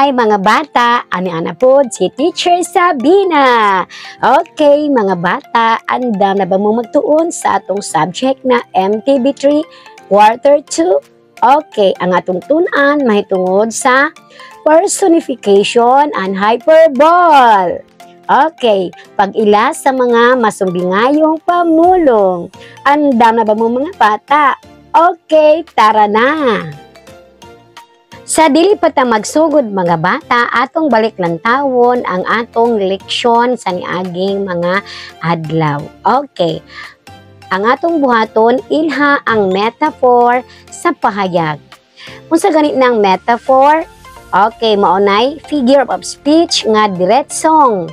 Hi, mga bata, ani ana pod si Teacher Sabina. Okay, mga bata, andam na ba mo magtuon sa atong subject na MTB3 Quarter 2? Okay, ang atong tun-an mahitungod sa personification and hyperbole. Okay, pag-ila sa mga masumbingayong pamulong. Andam na ba mo, mga bata? Okay, tara na! Sa dili pa ta magsugod, mga bata, atong balik lantawon ang atong leksyon sa niaging mga adlaw. Okay. Ang atong buhaton, ilha ang metaphor sa pahayag. Unsa ganit ng metaphor? Okay, maunay figure of speech nga diretsong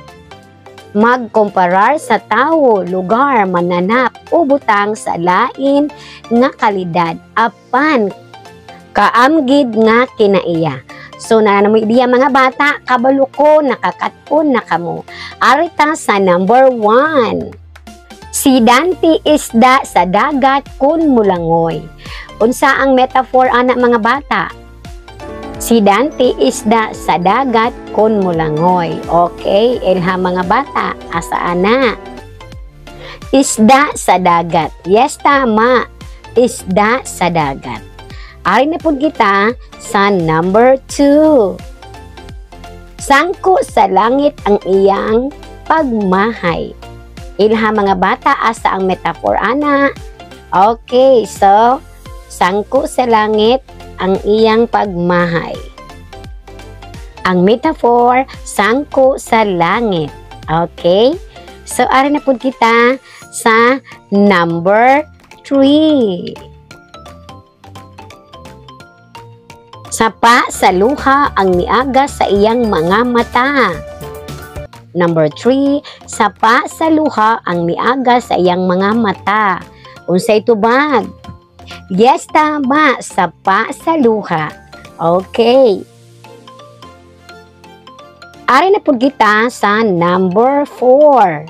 magkomparar sa tawo, lugar, mananap o butang sa lain nga kalidad apan kaamgid nga kinaiya. So naa na mo ideya, mga bata, kabalo ko nakakaton na kamo. Ari ta sa number 1. Si Dante isda sa dagat kun mulangoy. Unsa ang metaphor ana, mga bata? Si Dante isda sa dagat kun mulangoy. Okay, ilha, mga bata, asa ana? Isda sa dagat. Yes, tama. Isda sa dagat. Ari na pud kita sa number 2. Sangko sa langit ang iyang pagmahay. Ilha, mga bata, asa ang metaphor ana? Okay, so sangko sa langit ang iyang pagmahay. Ang metaphor, sangko sa langit. Okay? So, ari na pud kita sa number 3. Sapa sa luha ang miaga sa iyang mga mata. Number 3, sapa sa luha ang miaga sa iyang mga mata. Unsay tubag? Yes, tama. Sapa sa luha. Okay. Ari na pud kita sa number 4.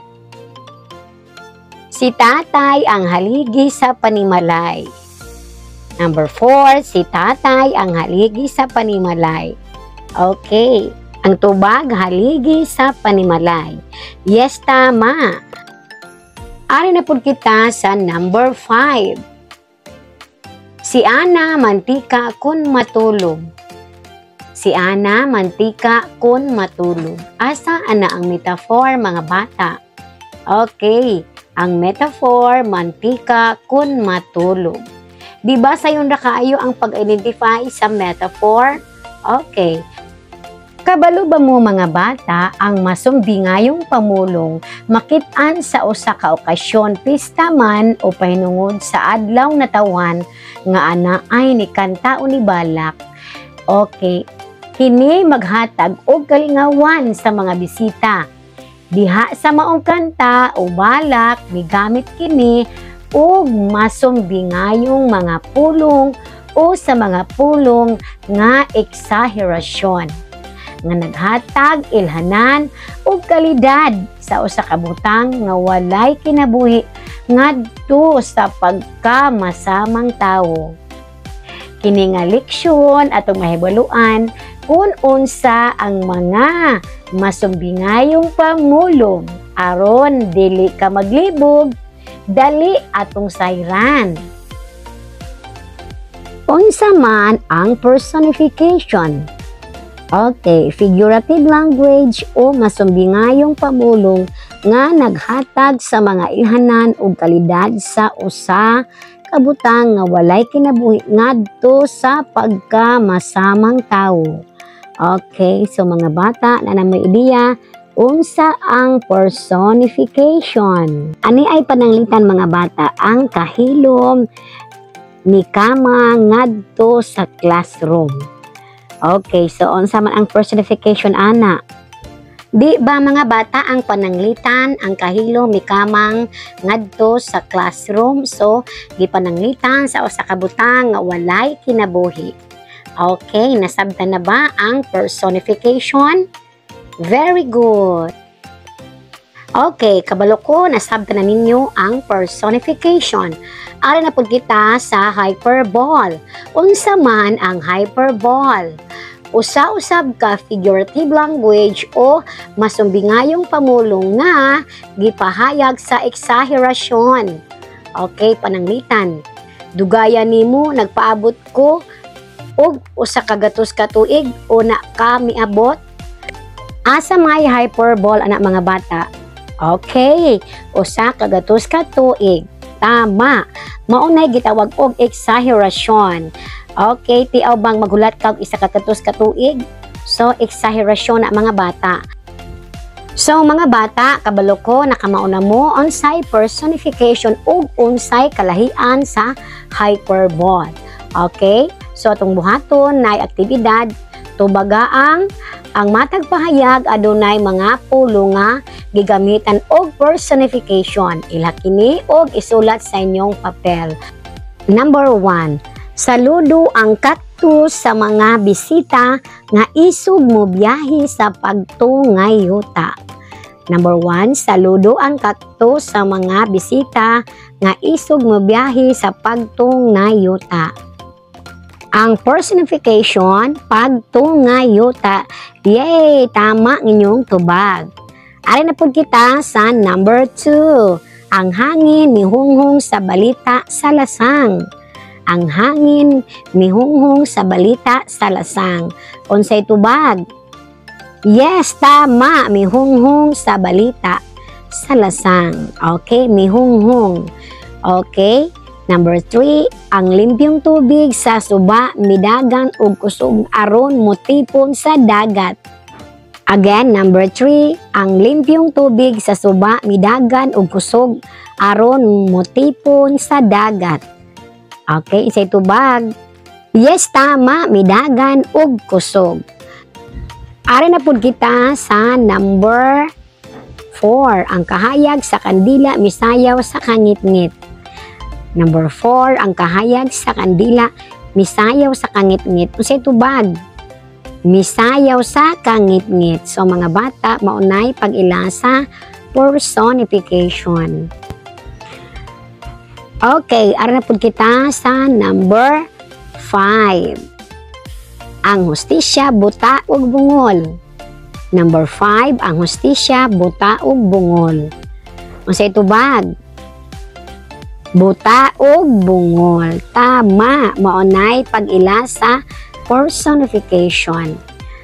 Si tatay ang haligi sa panimalay. Number 4, si tatay ang haligi sa panimalay. Okay. Ang tubag, haligi sa panimalay. Yes, tama. Ari na pud kita sa number 5. Si Ana mantika kun matulog. Si Ana mantika kun matulog. Asa ana ang metaphor, mga bata? Okay, ang metaphor, mantika kun matulog. Di ba sayon ra kaayo ang pag-identify sa metaphor? Okay. Kabalo ba mo, mga bata, ang masumbingayong pamulong makit-an sa usa ka okasyon, pista man o pahinungod sa adlaw na tawan nga ana ay ni kanta o ni balak? Okay, kini maghatag og kalingawan sa mga bisita. Diha sa maong kanta o balak, migamit kini og masumbingayong mga pulong o sa mga pulong nga eksaherasyon nga naghatag ilhanan ug kalidad sa usa ka butang nga walay kinabuhi ngadto sa pagkamasamang tawo. Kini nga leksyon, atong mahibaluan kung unsa ang mga masumbingayong pamulong aron dili ka maglibog, dali atong sayran. Unsa man ang personification? Okay, figurative language o masumbingayong pamulong nga naghatag sa mga ilhanan ug kalidad sa usa ka butang nga walay kinabuhi ngadto sa pagkamasamang tawo. Okay, so mga bata, naa na moy ideya unsa ang personification. Ani ay pananglitan, mga bata, ang kahilom ni kama ngadto sa classroom. Okay, so unsa man ang personification ana? Di ba, mga bata, ang pananglitan, ang kahilom mikamang ngadto sa classroom? So gipananglitan sa usa ka butang nga walay kinabuhi. Okay, nasabtan na ba ang personification? Very good. Okay, kabalo ko nasabtan na ninyo ang personification. Ari na pud kita sa hyperbole. Unsa man ang hyperbole? Usa usab ka figurative language o masumbingayong pamulong nga gipahayag sa eksaherasyon. Okay, pananglitan, "Dugaya nimo nagpaabot ko og 100 ka tuig o na ka miabot." Asa may hyperbole ana, mga bata? Okay, 100 ka tuig. Tama. Mao nay gitawag og exaggeration. Okay, tiaw bang maghulat ka og 100 ka tuig? So, exaggeration na, mga bata. So, mga bata, kabalo ko nakamao na mo unsay personification ug unsay kalahian sa hyperbole. Okay? So, atong buhaton na aktibidad, tubaga ang matag pahayag adunay mga pulong nga gigamitan og personification. Ilha kini og isulat sa inyong papel. Number 1, saludo ang cactus sa mga bisita nga isog mo biyahe sa pagtungay yuta. Number 1, saludo ang cactus sa mga bisita nga isog mo biyahe sa pagtungay yuta. Ang personification, pagtungayuta. Yay! Tama ang inyong tubag. Ari na pud kita sa number 2. Ang hangin mihunghong sa balita sa lasang. Ang hangin mihunghong sa balita sa lasang. Unsay tubag? Yes, tama. Mihunghong sa balita sa lasang. Okay, mihunghong. Okay. Number 3, ang limpyong tubig sa suba midagan og kusog aron motipon sa dagat. Again, number 3, ang limpyong tubig sa suba midagan og kusog aron motipon sa dagat. Okay, unsay tubag? Yes, tama, midagan og kusog. Ari na pud kita sa number 4, ang kahayag sa kandila misayaw sa kangitngit. Number 4, ang kahayag sa kandila misayaw sa kangitngit. Unsay tubag? Misayaw sa kangitngit. So, mga bata, mao nay pag-ila sa personification. Okay, ari na pud kita sa number 5. Ang hustisya buta ug bungol. Number 5, ang hustisya buta ug bungol. Unsay tubag? Buta ug bungol. Tama, mao nay pag-ila sa personification.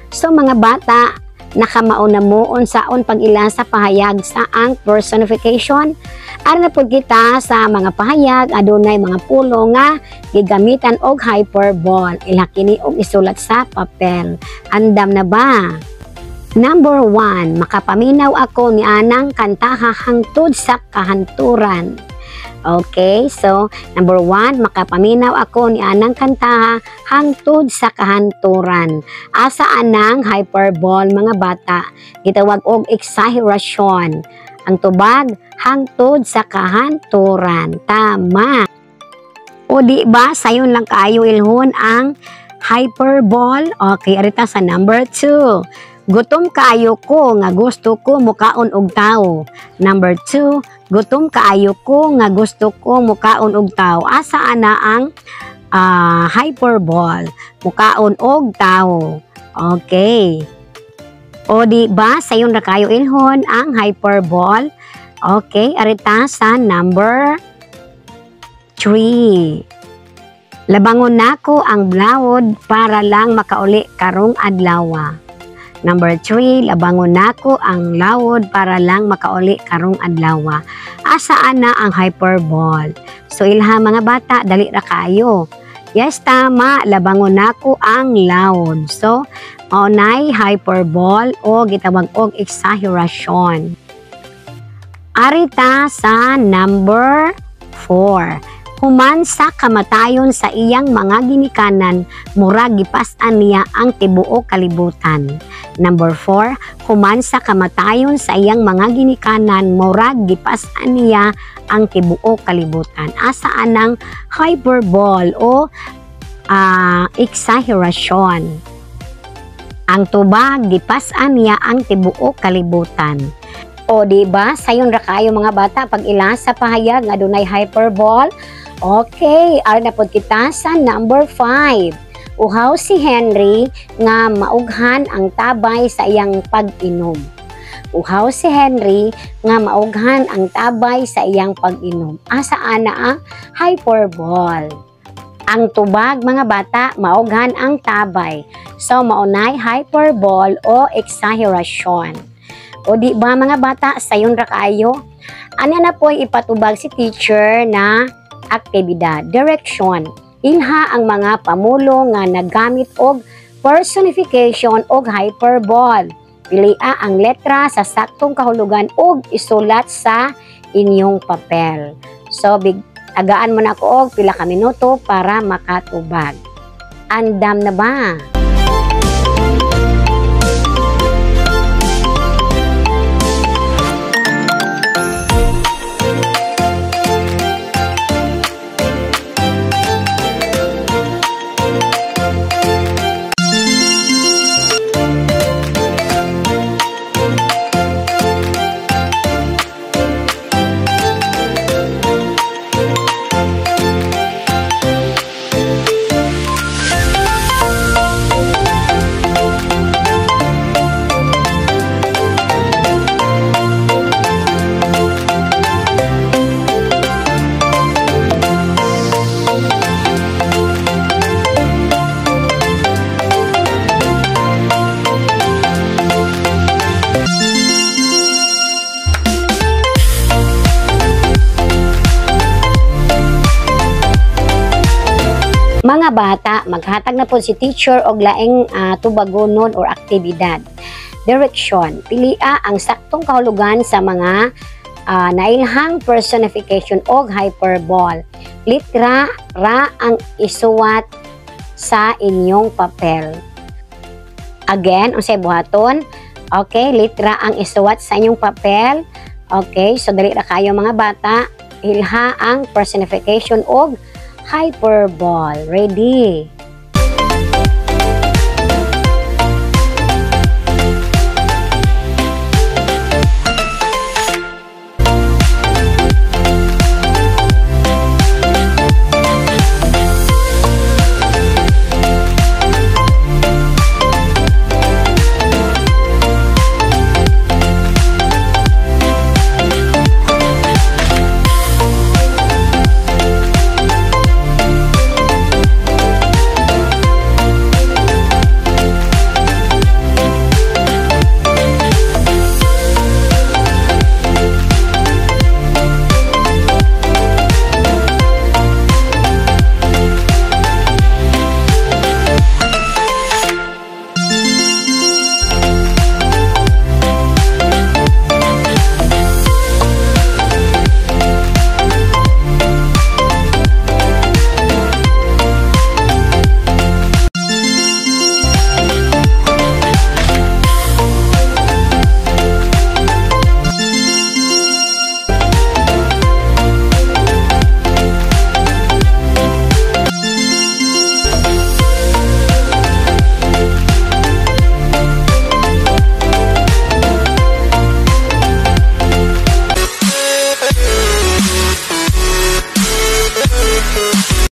So, mga bata, nakamao na mo unsaon pag-ila sa pahayag sa ang personification. Ari na pud kita sa mga pahayag adunay mga pulong nga gigamitan og hyperbole. Ilha kini og isulat sa papel. Andam na ba? Number 1, makapaminaw ako ni anang kantaha hangtod sa kahanturan. Okay, so number 1, makapaminaw ako ni anang kantaha hangtod sa kahanturan. Asa anang hyperbole, mga bata? Gitawag og exaggeration. Ang tubag, hangtod sa kahanturan. Tama. O di ba, sayon lang kaayo ilhon ang hyperbole? Okay, ari ta sa number 2. Gutom kaayo ko nga gusto ko mukaon og tao. Number 2, gutom kaayo ko nga gusto ko mukaon og tao. Asa ana ang hyperbole? Mukaon og tao. Okay. O di ba, sayon ra kayo ilhon ang hyperbole? Okay, ari ta sa number 3. Labangon nako ang blawod para lang makauli karong adlaw. Number 3, labangon nako ang lawod para lang makauli karong adlaw. Asa ana ang hyperbole? So ilha, mga bata, dali ra kayo. Yes, tama, labangon nako ang lawod. So, mao nay hyperbole o gitawag og exaggeration. Ari ta sa number 4. Human sa kamatayon sa iyang mga ginikanan, murag gipas-an niya ang tibuok kalibutan. Number 4, human sa kamatayon sa iyang mga ginikanan, murag gipas-an niya ang tibuok kalibutan. Asa anang hyperbole o exaggeration? Ang tubag, gipas-an niya ang tibuok kalibutan. O di ba, sayon ra kayo, mga bata, pag ila sa pahayag nga adunay hyperbole? Okay, ari na pod kita sa number 5. Uhaw si Henry nga maughan ang tabay sa iyang pag-inom. Uhaw si Henry nga maughan ang tabay sa iyang pag-inom. Asa ana ang hyperbole? Ang tubag, mga bata, maughan ang tabay. So maunay hyperbole o exaggeration. O di ba, mga bata, sayon ra kaayo? Ano na po ipatubag si teacher na aktibidad? Direction. Ilha ang mga pamulo nga nagamit og personification og hyperbole. Pilia ang letra sa saktong kahulugan ug isulat sa inyong papel. So, tagaan mo na ako og pila ka minuto para makatubag. Andam na ba? Mga bata, maghatag na po si teacher og laing tubagonon or aktibidad. Direction. Pilia ang saktong kahulugan sa mga nailhang personification og hyperbole. Litra ra ang isuwat sa inyong papel. Again, unsay buhaton? Okay, litra ang isuwat sa inyong papel. Okay, so dali ra kayo, mga bata. Ilha ang personification og hyperbole. Ready?